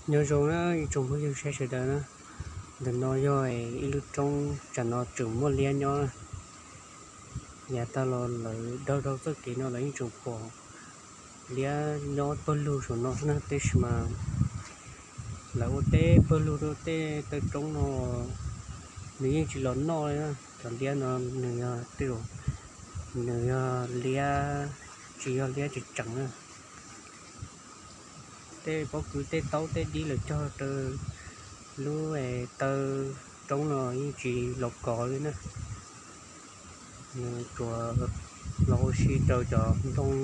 Nyob zoo na ib tsoom phooj ywg saib sawv daws na, ntawm no yog ib lub roob tsam no tseem muaj liab nyob na. Yav tag los lawv daug daug txoj kev no lawv yeej tseem pom liab nyob pawg lug saum no xwb na, tab sis mas lawv ua teb pawg lug rau tej taw roob no, nws yeej tsis los noj li na. Cov liab no nws yog tej, nws yog liab, tsis yog liab tseem tseem na. Tej pob kws tej taub tej dib lawv cog rau lub taw roob no yeej tsis los kov li na. Nws tsuas los ua si rau cov ntoo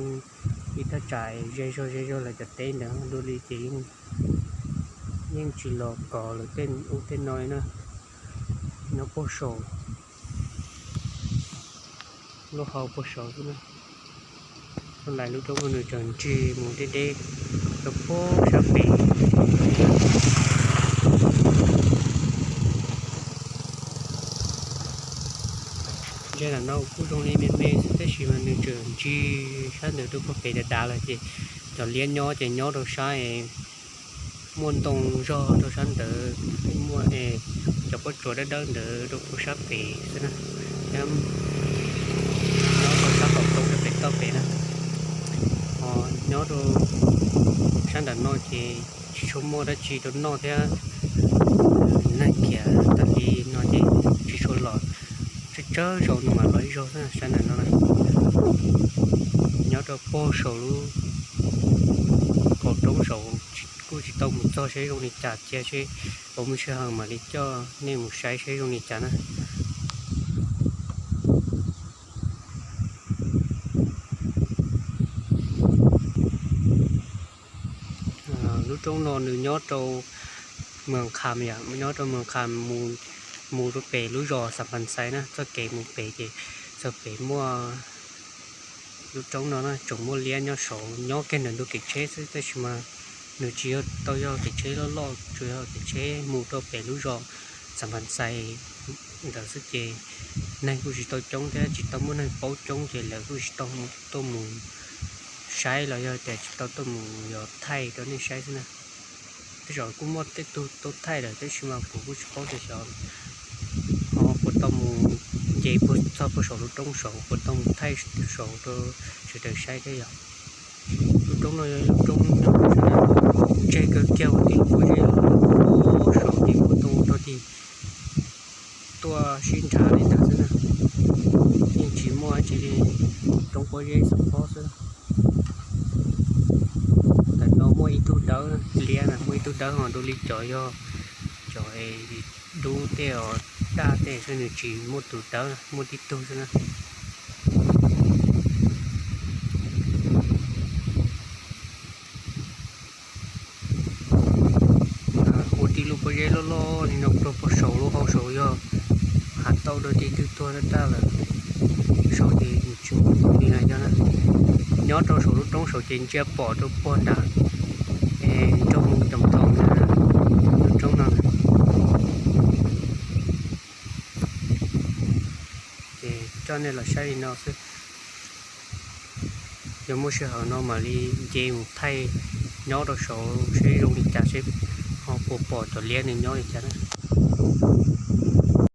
ib thaj tsam ze zog ze zog lawv cov teb ntawd dua li ces yeej tsis los kov lawv tej ub tej no li na. Nyob puag saum, lub hau puag saud xwb na. Lub lais lub roob no nws tseem ntsig mus deb deb rau puag sab pem. Ntsia ntawm no kuj zoo li me me xwb tab sis mas nws tseem ntsig sab ntawd rau puag pem dav dav lawm ces cov liab nyob ces nyob rau sab muaj ntoo zog rau sab ntawd, muaj cov pob tsuas dawb dawb ntawd rau puag sab pem xwb na. Thiab nyob rau sab qaum roob rau pem toj pem na, ho nyob rau sab ntawm no ces tsis tshua muaj dab tsi rau noj thiab. Neeg khiav tas li no ces tsis tshua los, tsawg tsawg zaus nws mam los ib zaug xwb sab ntawm no na. Nyob rau puag saum lub qaum roob saud, kuj tsis tau mus txog seb zoo li cas, cia seb puas muaj sij hawm mam li coj nej mus saib seb zoo li cas na. Lub roob no nws nyob rau Mws Kham yom, nyob rau Mws Kham mus rau pem lub zos Xam Phas Xais na, txoj kev mus pem ces txog pem muaj lub roob no na, tseem muaj liab nyob saud, nyob kiag ntawm ntug kev tsheb xwb, tab sis mas nws tsis yog tau yog kev tsheb loj loj, tsuas yog kev tsheb mus rau pem lub zos Xam Phas Xais ntawd xwb ces neeg kuj tsis tau coob thiab tsis tau muaj neeg paub coob ces lawv kuj tsis tau tuaj mus saib los yog tias tsis tau tuaj mus yog thaij rau nej saib xwb na. Tej zaum kuj muaj tej tug tuaj thaij lawm tab sis mas kuv kuj tsis paub tias xyov ho puas tau mus nce puag txog puag saum lub roob saud, puas tau mus thaij saud rau sawv daws saib thiab yom. Lub roob no yog lub roob nyob rau sab ntawm tseg kawg kiag uas tij lub pob zeb saud ces muaj tau rau tim tuaj sib nrhav li ntawd xwb na, yeej tsis muaj dab tsi li, roob pob zeb xwb pob xwb. Ntawm no muaj ib tug dawb liab na, muaj ib tug dawb ho dua li cov yog cov dub tej os, daj tej xwb, nws tsis muaj tus dawb, muaj tib tug xwb na. Ua tij lub pob zeb loj loj li no rau puag saud lub hau saud yog hav tauj dua tib tug tuag tag tag lawm. Saud ces tsis muaj tus li na yog na. Nyob rau saum lub roob saud ces ntsia pom rau puag nram nroog Toom Toom na, lub roob no na. Ces coj nej los saib li no xwb. Yog muaj sij hawm no mam li nce mus thaij nyob rau saud seb zoo li cas, seb ho puas pom cov liab nws nyob li cas na.